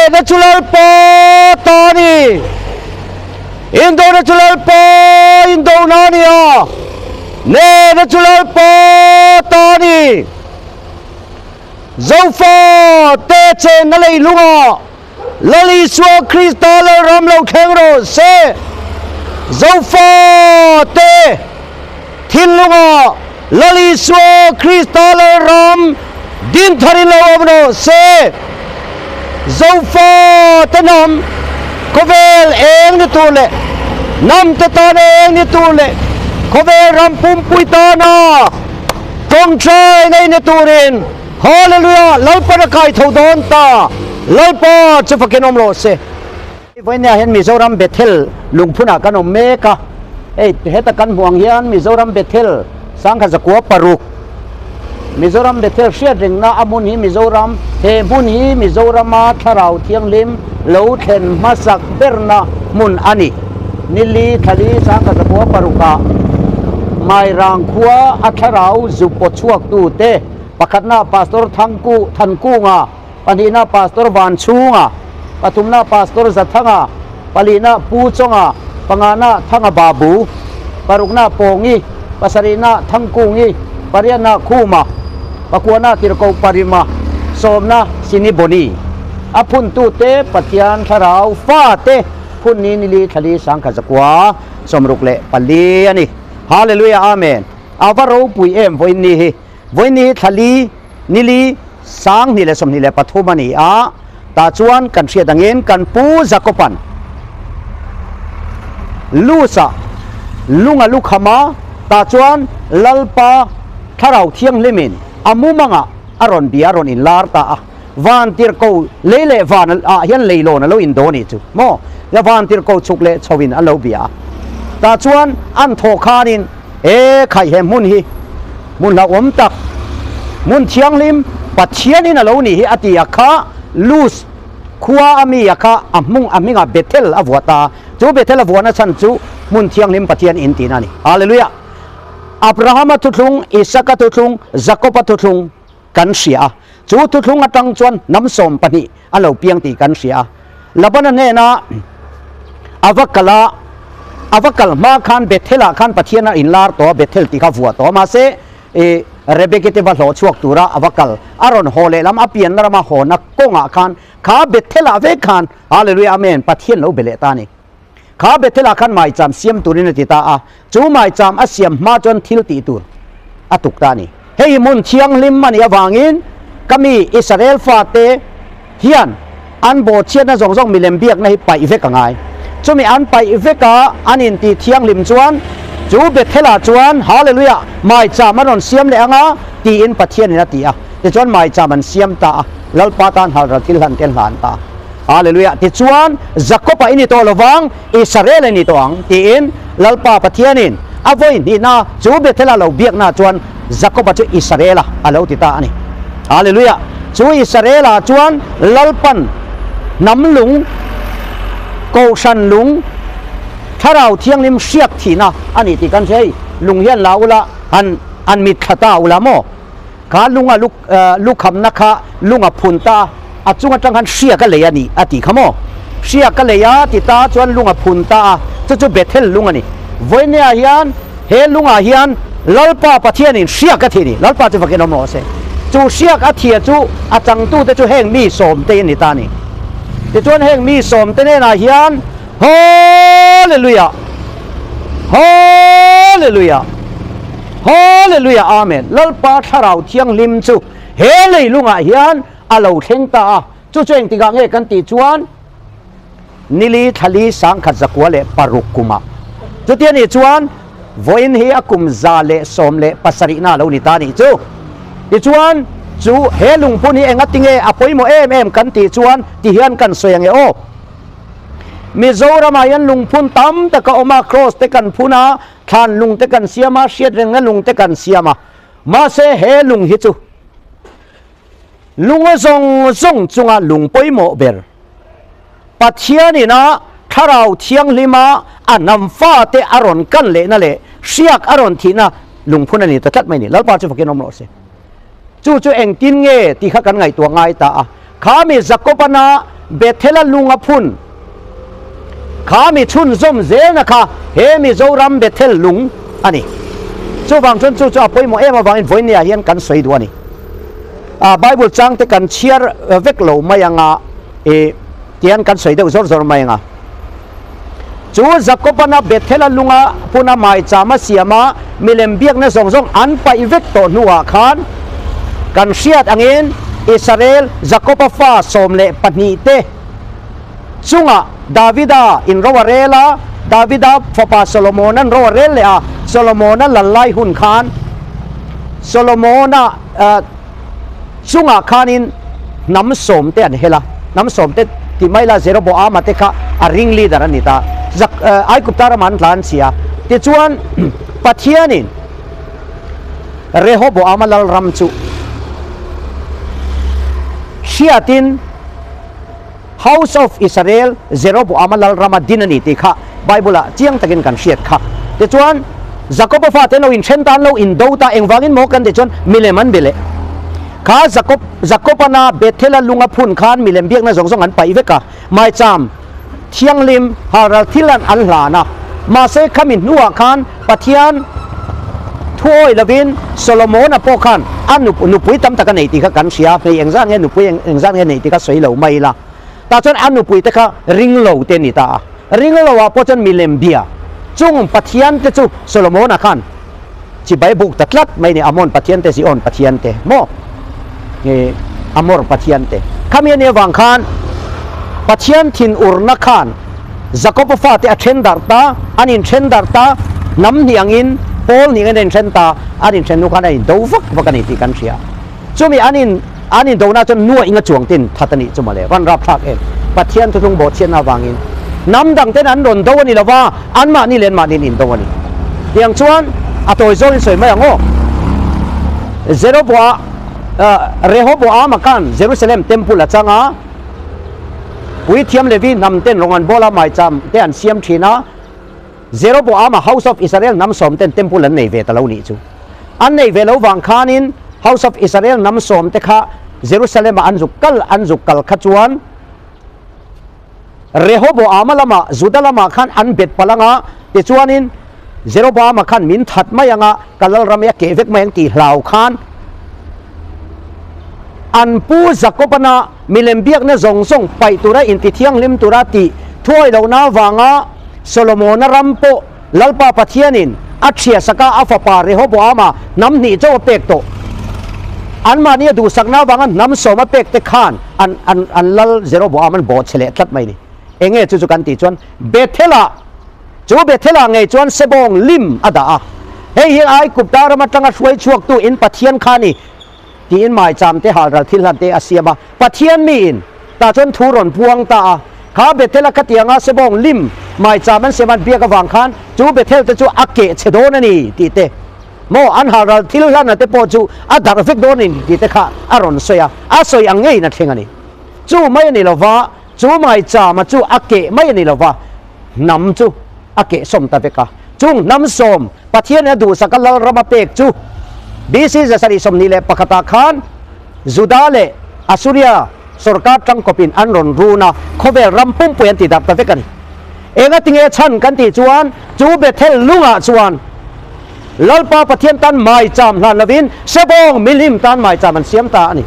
Hnehna chu Lalpa ta a ni. Indona chu Lalpa indona a ni a, hnehna chu Lalpa ta a ni. Zofa te chenna leilungah Lal Isua Krista Lalram lo thleng rawh se. Zofa te thinlungah Lal Isua Krista Lalram din tharin lo awm rawh se. Zofa te hnam khawvel eng ni tur leh hnam te tana eng ni tur leh khawvel ram pumpui tana tawngtai nei ni turin Hallelujah! Lalpan a kai tho dawn ta! Lalpa chu fakin awm rawh se. Vawinia hian Mizoram Bethel lungphunah kan awm mek a, hei heta kan hmuh ang hian Mizoram Bethel sangkhat zakua paruk Mizoram Bethel hriat rengna a hmun hi Mizoram he hmun hi Mizorama Thlarau Thianghlim lo thlen hmasak berna hmun a ni. Nili thlali sangkhat zakua parukah Mairang khua a thlarau zu paw chhuaktute Pakhatna Pastor Thangku Thankunga, pahnihna Pastor Vanchhunga, pathumna Pastor Zathanga, palihna Pu Chawnga, pangana Thanga Babu, parukna Pawngi, pasarihna Thangkungi, pariatna Khuma, pakuana Tirhkoh Parima, sawmna Sini Boni. A phuntute Pathian Thlarau fate phun ni nili thlali sangkhat zakua 64 a ni. Hallelujah Amen. A va ropui em vawiin ni hi. Vawiin hi thlali nili 2023 a ni a, tah chuan kan hriat angin kan Pu Jakoban Lusa lunga lukham a, tah chuan Lalpa Thlarau Thianghlimin a mumangah a rawn bia a rawn inlar ta a, Vantirhko lei leh van ah hian leilawn a lo indo a nih chu maw? La Vantirhko chhuk leh chho in an lo bia a, tah chuan an thawh khanin e khaih he hmun hi hmun hlauhawm tak, hmun thianghlim Pathian in a lo nih hi a ti a kha Luz khua a mi a kha a hmung a hmingah Bethel a vuah ta a, chu Bethel a vuahna chhan chu hmun thianghlim Pathian in tihna a ni. Hallelujah! Abrahama thuthlung, Isaka thuthlung, Jakoba thuthlung. kan hria a, chu thuthlung atang chuan hnam 12 a lo piang tih kan hria a. Labana hnena a va kal a, a va kal hma khan Bethel-ah khan Pathian a inlar tawh a, Bethel tih kha vuah tawh a, mahse i Rebeki te va hlawh chhuak tura a va kal, a rawn haw lehlam a pianna rama hawna kawngah khan kha Bethel-ah vek khan Hallelujah Amen Pathian lo be leh ta a ni. Kha Bethel-ah khan maicham siam turin a ti ta a, chu maicham a siam hma chuan thil tih tur a tuk ta a ni. Hei hmun thianghlim a nih avangin ka mi Israel fate hian an bawhchhiatna zawng zawng milem biakna hi paih vek a ngai. Chumi an paih vek a, an intih thianghlim chuan chu Bethel-ah chuan Hallelujah, maicham an rawn siam leh ang a, tiin Pathianin a ti a. Tichuan maicham an siam ta a, Lalpa tan halral thil hlan te an hlan ta a. Hallelujah! Tichuan, Jakob-a i ni tawh lovang, Israel-a i ni tawh ang, tiin Lalpa Pathianin a vawi hnihna chu Bethel-a lo biakna chuan Jakob-a chu Israel-a a lo ti ta a ni. Hallelujah! Chu Israel-a chuan Lalpan hnam lung, kohhran lung, Thlarau Thianghlim hriak thihna a ni tih kan hria. Hei lung hian la ula, han an mitthla ta ula maw? Kha lunga lu lukhamna kha lunga phun ta a, a chung atang khan hriak a lei a ni a tih kha maw? Hriak a lei a ti ta chuan lunga phun ta a, chu chu Bethel lung a ni. Vawinia hian he lungah hian Lalpa Pathianin hriak a thi a ni. Lalpa chu fakin awm rawh se. Chu hriak a thia chu a changtute chu heng mi sawmte in ni ta a ni. Tichuan heng mi sawmte hnenah hian Hallelujah! Hallelujah! Hallelujah Amen Lalpa Thlarau Thianghlim chu he leilungah hian a lo thleng ta a, chu chu engtikah nge kan tih chuan nili thlali 1906 kumah chutia nih chuan vawiin hi a kum 117 na lo ni ta nih chu. Tichuan chu he lungphun hi engatinge a pawimawh em em kan tih chuan tihian kan sawi ange aw. Mizoramah hian lungphun tam tak a awm a, cross te kan phun a, Thlan lung te kan siam a, hriat rengna lung te kan siam a, mahse he lung hi chu lunga zawng zawng chunga lung pawimawh ber, Pathianin a Thlarau Thianghlima a hnam fate a rawn kan lehna leh hriak a rawn thihna lungphun a ni ta tlat mai ni. Lalpa chu fakin awm rawh se. Chu chu engtin nge tih kha kan ngaihtuah ngai ta a. Kha mi Jakobana Bethel-a lung a phun kha mi chhunzawm zelna kha he Mizoram Bethel lung a ni. Chuvang chuan chu chu a pawimawh em avangin vawinia hian kan sawi duh a ni. A Bible changte kan chhiar vek lo mai anga i tihian kan sawi deuh zawr zawr mai anga. Chu Jakob-ana Bethel-a lunga phuna maicham a siam a, milem biakna zawng zawng an paih vek tawh hnuah khan kan hriat angin Israel Jakob-a fa 12 te chungah Davida in ro a rel a, Davida fapa Solomon-a'n ro a rel leh a, Solomon-a lal lai hun khan Solomon-a chungah khanin hnam sawmte an hel a, hnam sawmte tih mai la Jeroboama te kha a ring leader a ni ta, Zak Aigupta ramah an tla an chhia. Tichuan Pathianin Rehoboama lalram chu hriatin House of Israel Jeroboama lalrama din a ni tih kha Bible-ah chiang takin kan hriat kha. Tichuan, Jakob-a fate lo inthen ta, an lo indo ta, engvangin maw kan tih chuan milem an be leh. Kha Jakob, Jakob-ana Bethel-a lunga phun khan milem biakna zawng zawng an paih vek a, maicham thianghlim halral thil an an hlan a. Mahse, khami hnuah khan Pathian thuawi lovin Solomon-a pawh khan a nupui tam tak a nei tih kha kan hria, hmei engzat nge nupui engzat nge nei tih kha sawi lo mai ila. Tah chuan a nupui te kha ring lo te a ni ta a, ring lo ah pawh chuan milem bia chung Pathian te chu Solomon-a khan chibai buk ta tlat mai a ni, Amon Pathian te, Zion Pathian te maw nge Amor Pathian te. Khami a nih avang khan Pathian thinurna khan Jakob-a fate a then darh ta, an inthen darh ta, hnam hnih angin pawl hnih angin an inthen ta, an inthen hnu khan an indo vak vak a ni tih kan hria. Chumi an in an indona chuan nuaih inga chuang tin that a nih chu mawle, van rapthlak em. Pathian thuthlung bawhchhiatna avangin hnam dang ten an rawn do a ni lova, anmahni leh anmahni an indo a ni. Tiang chuan a tawi zawngin sawi mai ang aw. Jeroboa Rehoboama khan Jerusalem temple a chang a, Puithiam Levi hnam ten rawng an bawl a, maicham te an siam thin a, Jeroboama House of Israel hnam sawm ten temple an nei ve ta lo nih chu. An nei ve lo vang khanin House of Israel hnam sawm te kha Jerusalem ah an zuk kal an zuk kal kha chuan Rehoboama lamah Juda lamah khan an bet palh anga tichuanin Jeroboama khan min that mai anga ka lalram hi a keh vek mai ang tih hlau khan an pu Jakobana milem biakna zawng zawng paih tura intithianghlim tura tih thuawi lohna avanga Solomona ram pawh Lalpa Pathianin a thiasaka a fapa Rehoboama hnam hnih chauh a pek tawh. Anmahni a duhsakna avanga hnam sawm a pek te khan an an an lal Jeroboam an bawhchhe leh tlat mai ni. Enge chu chu kan tih chuan Bethel-ah Chu Bethel-ah ngei chuan Sebawng lim a dah a, Hei hi Aigupta ram atanga hruai chhuaktu in Pathian kha a ni, tiin maicham te halral thil hlan te a siam a. Pathian miin tah chuan thu rawn puang ta a, Kha Bethel-a khatianga Sebawng lim maicham an siam an biak avang khan chu Bethel te chu a keh chhe dawn a ni, tih te maw an halral thil hlana te pawh chu a darh vek dawn a ni tih te kha a rawn sawi a, a sawi ang ngeiin a thleng a ni. Chu mai a ni lova, chu maichama chu a keh mai a ni lova, hnam chu a kehsawm ta vek a. Chung hnam sawm Pathianin a duhsaka lalram a pek chu BC 721 ah khan Juda leh Assuria sawrkar tangkawpin an rawn run a, khawvel ram pumpui an ti darh ta vek a ni. Engatinge chhan kan tih chuan chu Bethel lungah chuan Lalpa Pathian tan maicham hlan lovin Sebawng milim tan maicham an siam ta a ni.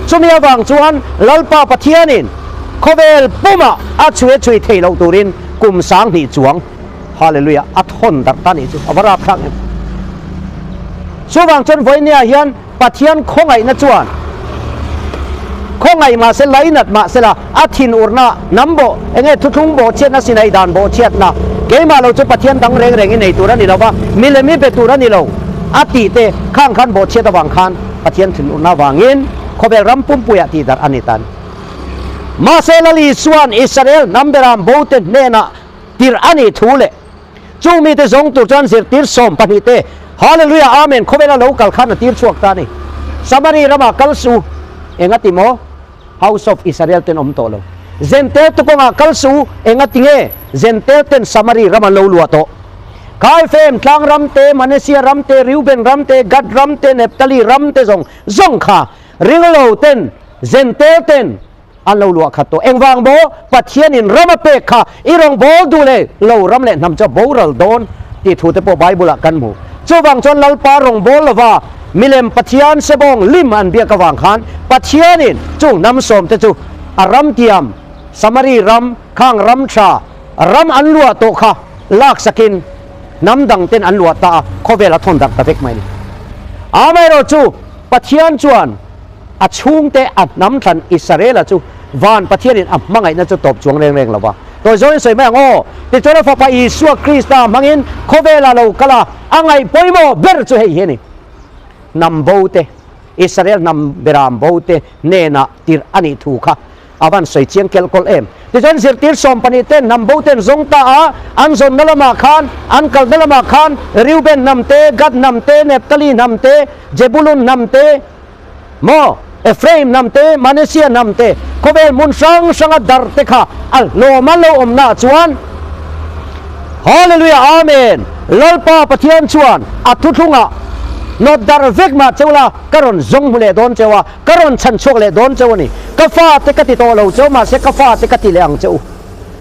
Chumi avang chuan Lalpa Pathianin khawvel pumah a chhui a chhui thei loh turin kum 2000 chuang Hallelujah a thawn darh ta nih chu a va rapthlak em. Chuvang chuan vawinia hian Pathian khawngaihna chuan khawngaih mahse lainat mahsela a thinurna hnam bawh enge thuthlung bawhchhiatna sinai dan bawhchhiatna keimah lo chu Pathian dang reng reng i nei tur a ni lo va, milem i be tur a ni lo a tih te khang khan bawhchhiat avang khan Pathian thinurna avangin khawvel ram pumpuiah tih darh a ni tan. Mahse Lal Isua'n Israel hnam beram bote hnenah tirh a nih thu leh Chung mite zawng tur chuan zirtir 12 te Hallelujah Amen khawvela lo kal khan a tir chhuak ta a ni. Samari ramah kal su eng a ti maw? House of Israel ten awm tawh lo. Zentel tu kawngah kal su eng a ti nge? Zentel ten Samari ram an lo luah tawh. Khaifem tlang ram te, Manesia ram te, Reuben ram te, Gad ram te, Nephtali ram te zawng zawng kha ringlo ten Zentel ten. An lo luah khat tawh. Engvang maw? Pathianin ram a pek kha i rawngbâwl duh leh lo ram leh hnam chu a boral dawn tih thu te pawh Bible-ah kan hmu. Chuvang chuan Lalpa rawngbâwl lova milem Pathian sebawng lim an biak avang khan Pathianin chung hnam sawmte chu a ram tiam Samari ram khang ram tha ram an luah tawh kha laksakin hnam dangten an luah ta a, khawvel a thawn darh ta vek mai a ni. Amaherawhchu Pathian chuan A chhungte a hnam thlan Israela chu van Pathianin a hmangaihna chu tawp chuang reng reng lo va. Tawi zawngin sawi mai ang aw, tichuan a Fapa Isua Krista hmangin khawvela lo kal a, a ngaih pawimawh ber chu hei hi a ni. Hnam bo te, Israel hnam beram bo te hnenah tirh a nih thu kha a van sawi chiang kelh kawlh em. Tichuan zirtir 12 ten hnam bo ten zawng ta a, an zawnna lamah khan, an kalna lamah khan Reuben hnam te, Gad hnam te, Nephtali hnam te, Jebulun hnam te, Maw? Ephraim hnam te, Manasseh hnam te, khawvel hmun hrang hranga darh te kha a hlawm a lo awmnaah chuan Hallelujah Amen! Lalpa Pathian chuan a thuthlungah nawt darh vek mah cheu la, ka rawn zawng hmu leh dawn cheu a, ka rawn chhan chhuak leh dawn cheu a ni. Ka fate ka ti tawh lo cheu, mahse ka fate ka ti leh ang che u.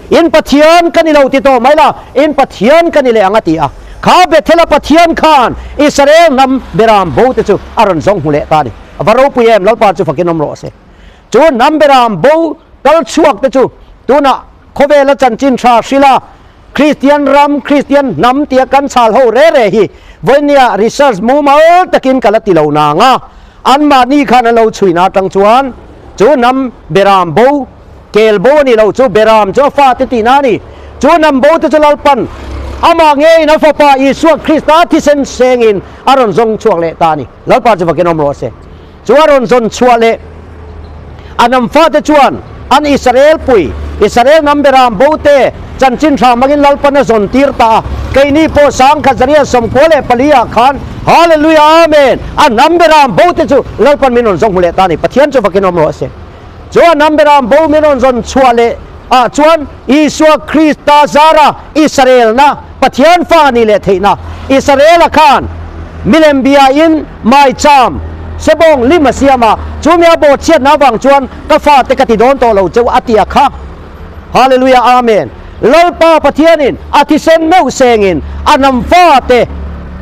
In Pathian ka ni lo ti tawh mai la, in Pathian ka ni leh ang a ti a. Kha Bethel-a Pathian khan Israel hnam beram bo te chu a rawn zawng hmu leh ta a ni. A va ropui em, Lalpa chu fakin awm rawh se. Chu hnam beram bo kal chhuak te chu tunah khawvela chanchin tha hrila Kristian ram, Kristian hnam tia kan chhal ho re re hi vawinia research mumal takin ka la ti lo nang a, anmahni khan an lo chhuina atang chuan chu hnam beram bo Kel bo a ni lo chu Beram chu a fate tihna a ni. Chu hnam bo te chu Lalpan amah ngeiin a Fapa Isua Krista thisen sengin a rawn zawng chhuak leh ta a ni. Lalpa chu vakin awm rawh se. Chu a rawn zawn chhuah leh a hnam fate chuan an Israel pui, Israel hnam Beram bo te chanchin hram hmangin Lalpan a zawn tir ta a. Keini pawh sangkhat zaria 94 ah khan Hallelujah Amen! A hnam Beram bo te chu Lalpan min rawn zawng hmu leh ta a ni. Pathian chu vakin awm rawh se. Chuan hnam beram bo min rawn zawn chhuah leh ah chuan Isua Krista zara Israelna Pathian fa nih leh theihna Israela khan milem bia in maicham sebawng lim a siam a, chu mi a bawhchhiatna avang chuan ka fate ka ti dawn tawh lo cheu a ti a kha. Hallelujah Amen. Lalpa Pathianin a thisen meuh sengin a hnam fate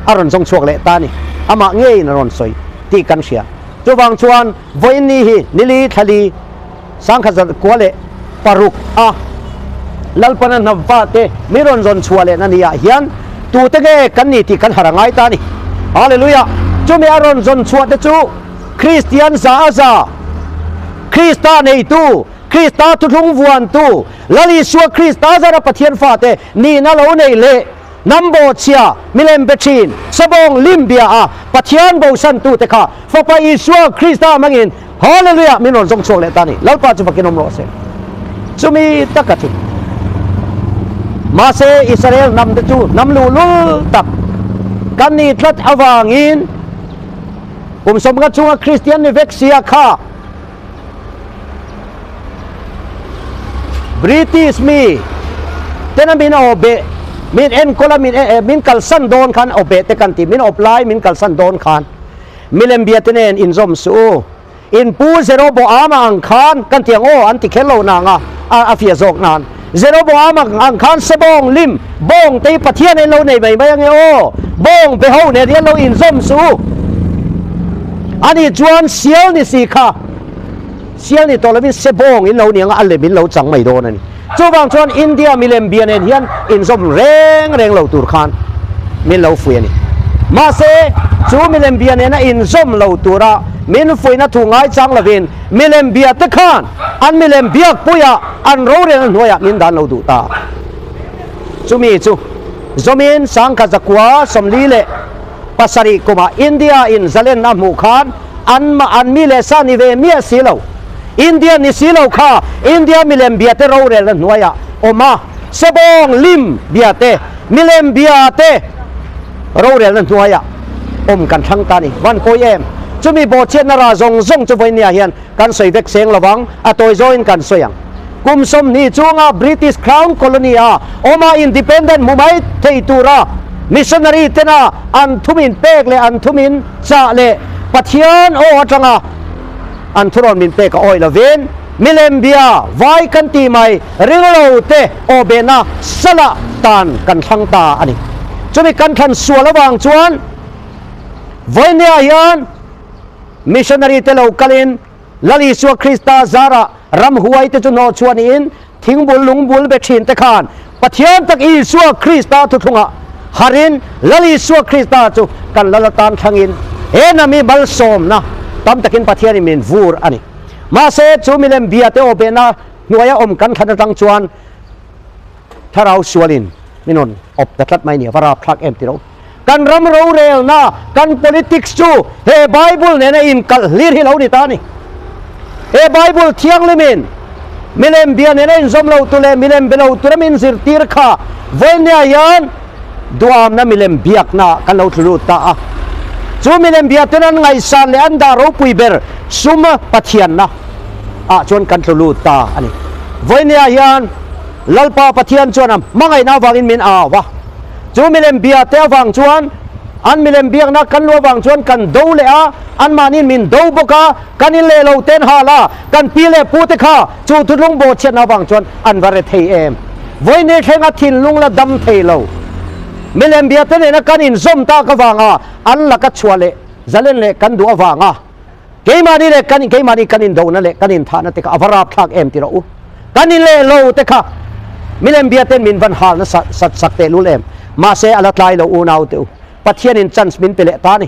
a rawn zawng chhuak leh ta a ni. Amah ngeiin a rawn sawi tih kan hria. Chuvang chuan vawiinni hi nili thlali 1996 a Lalpana hnam fate mi rawn zawn chhuah lehna ni ah hian tute nge kan ni tih kan har a ngai ta a ni. Hallelujah! Chumi a rawn zawn chhuah te chu Kristian za a za, Krista neitu, Krista thuthlung vuantu, Lal Isua Krista zara Pathian fate nihna lo nei leh Hnam bawhchhia, milem be thin, sabawng lim bia a Pathian bosantute kha Fapa Isua Krista hmangin Hallelujah min rawn zawng chhuak leh ta a ni. Lalpa chu fakin awm rawh se. Chumi taka chu. Mahse Israel hnam te chu hnam luhlul tak kan ni tlat avangin kum 50 chhunga Kristian ni vek sia kha British mi tena min aw beh min enkawl a min min kalsan dawn khan aw beh te kan ti min awp lai min kalsan dawn khan milem bia te nen inzawm suh u in pu Jeroboama ang khan kan ti ang aw an ti kher lo nang a a fiah zawk nan Jeroboama ang khan sebawng lim bawng te hi Pathian a in lo nei mai mai ange aw bawng be ho nen hian lo inzawm suh u ani chuan sial ni si kha sial ni tawh lovin sebawng in lo ni anga a lem in lo chang mai dawn a ni. Chuvang chuan India milem bia nen hian inzawm reng reng lo tur khan min lo fuih a ni. Mahse chu milem bia nena inzawm lo tura min fuihna thu ngaichang lovin milem bia te khan an milem biak puiah an rorelna hnuaiah min dan lo duh ta. Chumi chu zawmin 1947 kumah India in zalenna hmuh khan an an mi leh sa ni ve miah si lo. India ni si lo kha India milem bia te rorelna hnuaiah awm a, sebawng lim bia te, milem bia te rorelna hnuaiah awm kan thlang ta a ni. Van pawi em! Chumi bawhchhiatna ra zawng zawng chu vawinia hian kan sawi vek seng lovang, a tawi zawin kan sawi ang. Kum 20 chunga British Crown Colony a awm a independent hmu mai thei tura missionary tena an thumin pek leh an thumin chah leh Pathian aw atanga an thurawn min pek a awih lovin. Milem bia vai kan ti mai ringlo te aw behna salah tan kan thlang ta a ni. Chumi kan thlan sual avang chuan vawinia hian missionary te lo kalin Lal Isua Krista zarah ramhuai te chu hnawh chhuah niin thingbul lungbul be thin te khan Pathian tak Isua Krista thuthlungah harin Lal Isua Krista chu kan lal atan thlangin he nami malsawmna tam takin Pathianin min vur a ni. Mahse, chu milem bia te aw behna hnuaia awm kan thlan atang chuan thlarau sualin min rawn awp ta tlat mai a ni, a va rapthlak em tiro. Kan ram rorelna, kan politics chu he Bible nena inkalh hlir hi lo ni ta a ni. He Bible thianghlimin milem bia nena inzawm lo tu leh milem be lo tura min zirtir kha vawinia hian duamna milem biakna kan lo thlu lut ta a. Chu milem bia ten an ngaihsan leh an dah ropui ber sum Pathianna ah chuan kan tlu lut ta a ni. Vawinia hian Lalpa Pathian chuan a hmangaihna avangin min au a. Chu milem bia te avang chuan an milem biakna kan lu avang chuan kan do leh a, anmahniin min do bawk a, kan in leh lo ten hal a, kan pi leh pu te kha chu thutlung bawhchhiatna avang chuan an va re thei em. Vawiin thlenga thinlung la dam thei lo. Milem bia te nena kan inzawm tak avanga an laka chhuah leh zalen leh kan duh avanga Keimahni leh kan keimahni kan indohna leh kan inthahna te kha a va rapthlak em ti rawh u. Kan inleh lo te kha milem bia ten min van halna sat sat sak teh lul em. Mahse a la tlai lo unau te u. Pathianin chance min pe leh ta ni.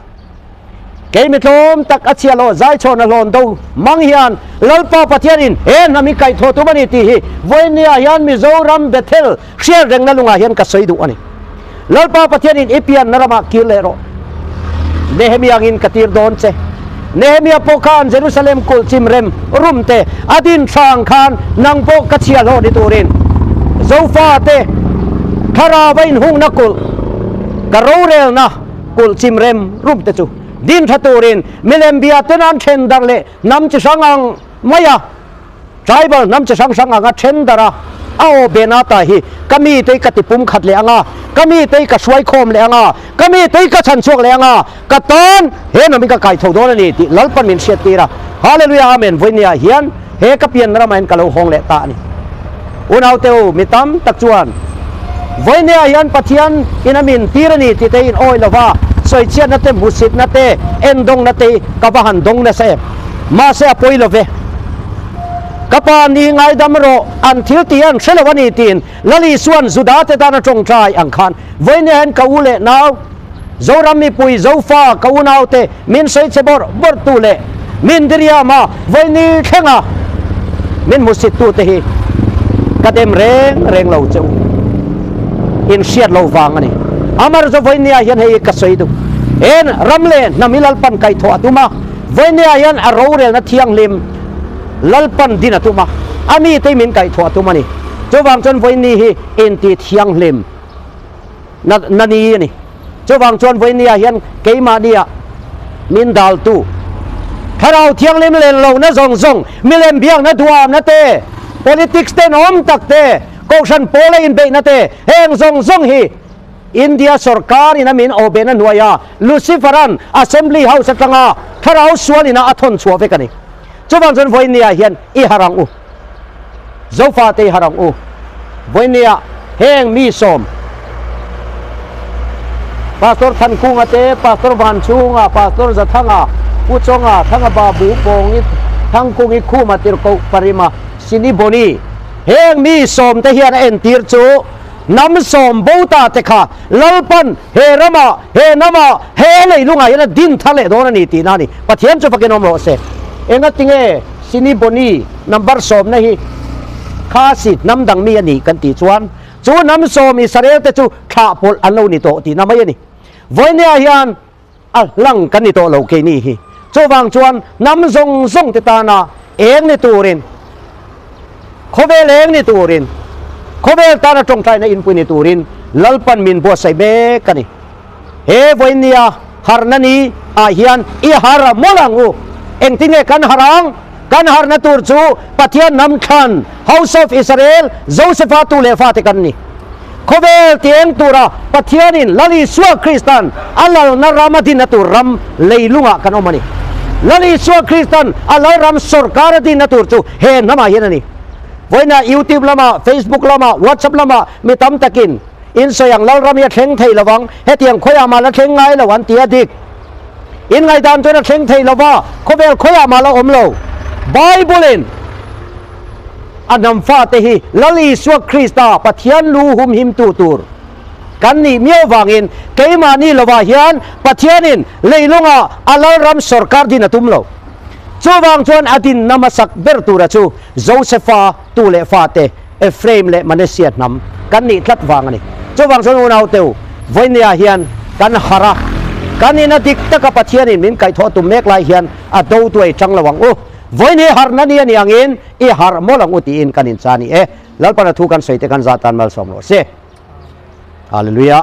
Kei mi tlawm tak a chhia lo zaichhawn a hlawn do mang hian Lalpa Pathianin he hnam hi kaihthawh tum a ni tih hi vawinia hian Mizoram Bethel hriat rengna lungah hian ka sawi duh a ni. Lalpa Pathianin i pianna ramah kir leh rawh. Nehemia angin ka tir dawn che. Nehemia pawh khan Jerusalem kulh chim rem rum te a din tha ang khan nang pawh ka chhia hlawh ni turin Zofa te thlarau a inhungna kulh ka rorelna kulh chim rem rum te chu din tha turin milem bia ten an then darh leh hnam chi hrang ang mai a. Tribal hnam chi hrang hrang anga then darh a, a aw bena ta hi ka mite ka ti pum khat leh ang a, ka mite ka hruai khawm leh ang a, ka mite ka chhan chhuak leh ang a, ka tan he hnam hi ka kai tho dawn a ni tih Lalpan min hriat tir a. Hallelujah Amen Vawinia hian he ka pianna ramah hian ka lo hawng leh ta a ni. Unaute u, mi tam tak chuan Vawinia hian Pathian in a min tir a ni tih te in awi lova, sawichhiatna te, hmuhsitna te, endawngna te hi ka va han dawng nasa em. Mahse a pawi lo ve. Ka pa ni ngaidam rawh, an thil tih an hre lo a ni tiin Lal Isua'n Juda te tan a tawngtai ang khan vawinia hian ka u leh nau, Zoram mipui, Zofa, ka unaute min sawi che bawrh bawrh tu leh min diriama vawini thlenga min hmusit tute hi ka dem reng reng lo che u. In hriat lo vang a ni. Amar chu vawinia hian hei hi ka sawi duh. En ram leh hnam hi Lalpan kaihthawh a tum a. Vawinia hian a rorelna thianghlim Lalpan din a tum a, a mite min kaihthawh a tum a ni. Chuvang chuan Vawini hi inti thianghlim na na ni a ni. Chuvang chuan Vawinia hian keimahnia min daltu Thlarau Thianghlim len lohna zawng zawng, milem biakna duamna te, politics tenawm tak te, kohhran pawla inbeihna te, heng zawng zawng hi India sorkar in a min awhbehna hnuaia Lucifer-a'n Assembly House atanga thlarau sual ina a thawn chhuah vek a ni. Chuvang chuan vawinia hian i harh ang u. Zofate i harh ang u. Vawinia heng mi sawm Pastor Thankunga te, Pastor Vanchhunga, Pastor Zathanga, Pu Chawnga, Thanga Babu, Pawngi, Thangkungi, Khuma, Tirhkoh, Parima, Sini Boni heng mi sawm te hian a entir chu Hnam sawm bo ta te kha Lalpan he ramah, he hnamah, he leilungah hian a din thar leh dawn a ni tihna a ni. Pathian chu fakin awm rawh se. Engatinge Sini Boni number sawmna hi Khasi hnam dang mi a ni kan tih chuan chu hnam sawm Israel te chu thlah pawlh an lo ni tawh tihna mai a ni. Vawinia hian a hlang kan ni tawh lo keini hi. Chuvang chuan hnam zawng zawng te tana eng ni turin, khawvel eng ni turin, khawvel tana tawngtaina inpui ni turin Lalpan min buatsaih mek a ni. He vawinia harhna ni ah hian i har mawlh ang u. Engtin nge kan harh ang? Kan harhna tur chu Pathian hnam thlan, House of Israel, Josepha tu leh fate kan ni. Khawvel tieng tura Pathianin Lal Isua Krista'n a lalna ram a dinna tur ram leilungah kan awm a ni. Lal Isua Kristan a Lalram sawrkar a dinna tur chu he hnamah hian a ni. Vawiinah YouTube lamah, Facebook lamah, WhatsApp lamah mi tam takin in sawi ang Lalram hi a thleng thei lo vang, hetiang khawiah mah la thleng ngai lo an ti a dik. In ngaihdan chuan a thleng thei lo va, khawvel khawiah mah la awm lo. Bible-in a hnam fate hi Lal Isua Krista Pathian lu humhimtu tur kan nih miau vangin keimahni lovah hian Pathianin leilungah a Lalram sawrkar din a tum lo. Chuvang chuan a dinna hmasak ber tura chu Josefa tu leh fate Ephraim leh Manasseh hnam kan nih tlat vang a ni. Chuvang chuan unaute u, vawinia hian kan harh a, kan ina dik taka Pathianin min kaihthawh tum mek lai hian a do tuai chang lo ang u. Vawiin hi harhna ni a ni angin i harh mawlh ang u tiin kan incha a ni e. Lalpana thu kan sawi te kan zah tan malsawm rawh se. Hallelujah.